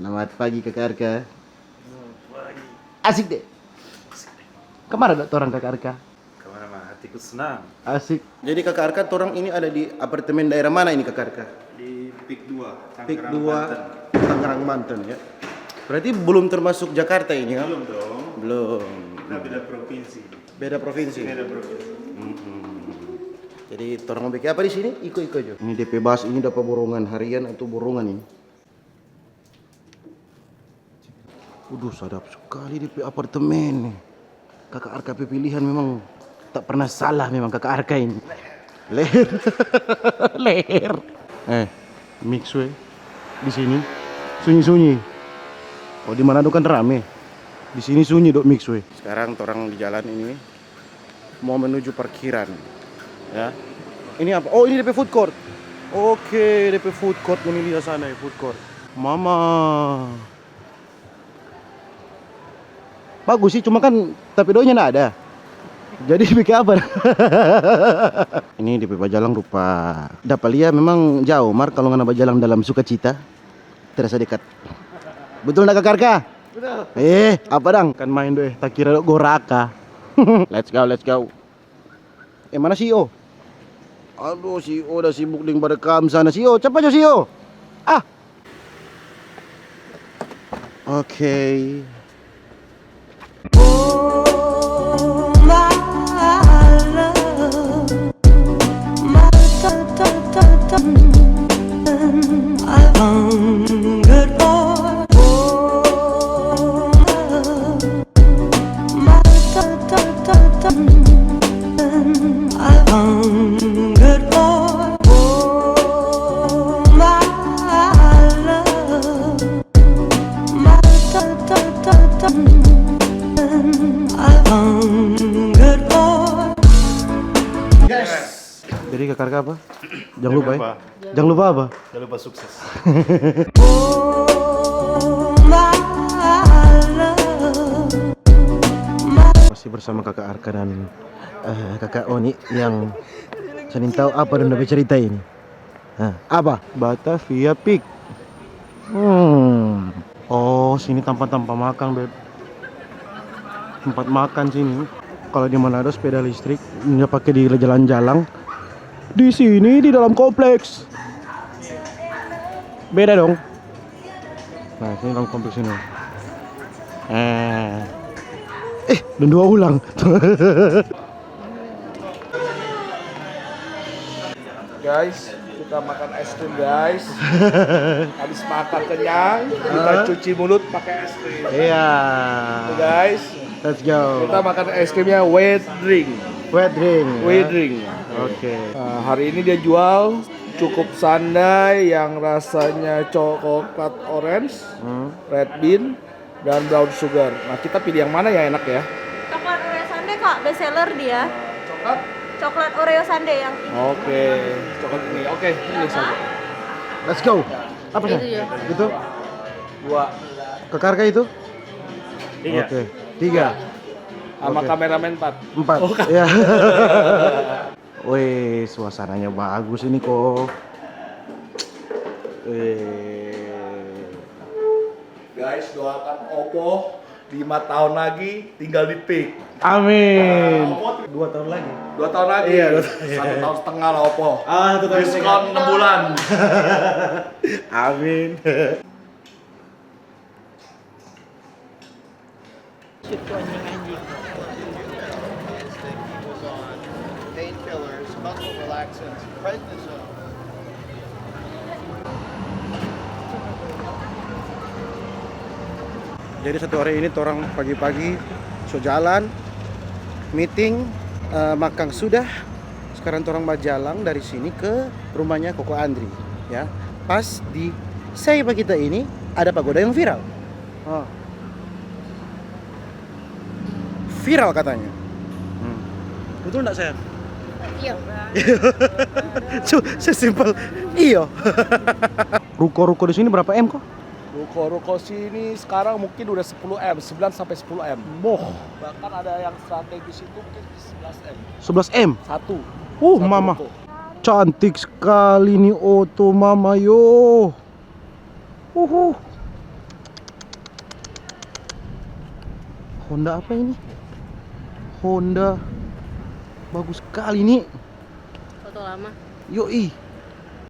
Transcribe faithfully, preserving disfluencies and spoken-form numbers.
Selamat pagi, Kakak Arka. Asik deh. Kemana dok torang, Kakak Arka? Kemana mah? Hatiku senang. Asik. Jadi, Kakak Arka, torang ini ada di apartemen daerah mana ini, Kakak Arka? Di Pik dua, Pik Tangerang, dua, Banten. Tangerang, Banten, ya. Berarti belum termasuk Jakarta ini, ya? Belum dong. Belum. Kita beda provinsi. Beda provinsi? Beda provinsi. Mm-mm. Jadi, torang mau bikin apa di sini? Iko-iko aja. Ini D P bas, ini dapat borongan harian atau borongan ini? Waduh, sadap sekali dia pe apartemen nih. Kakak Arka pe pilihan memang tak pernah salah memang Kakak Arka ini. Leher. Leher. Eh, Mixway. Di sini sunyi-sunyi. Oh, di Manado kan rame. Di sini sunyi dok Mixway. Sekarang torang di jalan ini. Mau menuju parkiran, ya. Ini apa? Oh, ini D P food court. Oke, D P food court, ini lihat sana ya, food court. Mama. Bagus sih, cuma kan tapi doanya nggak ada. Jadi bikin apa? Ini D P bajalang rupa. Dapa lia memang jauh, mar kalau ngana bajalang dalam sukacita, terasa dekat. Betul nggak, Kakak Arka? Betul. Eh, apa dang? Kan main doh, eh. Tak kira lo goraka. Let's go, let's go. Eh, mana C E O? Aduh, C E O udah sibuk deng barekam sana. C E O, cepat jo C E O. Ah. Oke. Jadi Kakak Arka apa? Jangan lupa, ya. Jangan lupa apa? Jangan lupa sukses. Masih bersama Kakak Arka dan, eh, Kakak Oni yang sering tahu apa dong da pe cerita ini. Hah, apa? Batavia Peak. Hmm. Oh, sini tampa-tampa makang, Beb. Tempat makan sini. Kalau di Manado sepeda listrik, dia pakai di jalan-jalan. Di sini, di dalam kompleks. Beda dong. Nah, sini dalam kompleks ini. Eh. Eh, dan dua ulang. Guys, kita makan es krim, guys. Habis makan kenyang, kita cuci mulut pakai es krim. Iya. Tuh, guys. Let's go. Kita makan es krimnya wet drink. Wet drink, ya? Wet drink. Oke. Nah, hari ini dia jual cukup sandai yang rasanya coklat orange, hmm, red bean, dan brown sugar. Nah, kita pilih yang mana yang enak ya? Coklat Oreo sundae, Kak, best seller dia. Coklat? Coklat Oreo sundae yang ini. Oke, coklat ini. Oke, ini satu. Let's go. Apa sih? Itu ya. Itu? Dua. Kakak Arka itu? Tiga. Oke, tiga. Sama kameramen empat. Empat. Oh, iya. Wih, suasananya bagus ini kok. Wih. Guys, doakan Opo lima tahun lagi tinggal di Peak. Amin. Nah, Opo dua tahun lagi. Dua tahun lagi. Iya, dua tahun. Satu tahun setengah lah, Opo. Ah, satu tahun setengah. Diskon enam bulan. Amin. Shit, tuh anjing-anjing. Painkillers, muscle relaxants, prednisone. Jadi satu hari ini torang pagi-pagi so jalan, meeting, eh, makang sudah. Sekarang torang bajalang dari sini ke rumahnya Koko Andri, ya. Pas di sei pa kita ini ada pagoda yang viral. Ah. Viral katanya. Hmm. Betul nggak, sayang? Iya. Cu-, sesimpel iyo. Ruko-ruko di sini berapa M kok? Ruko-ruko sini sekarang mungkin udah sepuluh M, sembilan sampai sepuluh M. Moh. Bahkan ada yang strategis itu mungkin sebelas M. Sebelas M? Satu. Uh, satu mama. Ruko. Cantik sekali nih oto mama yo. Uhuh. Honda apa ini? Honda. Bagus sekali ni. Foto lama. Yoi.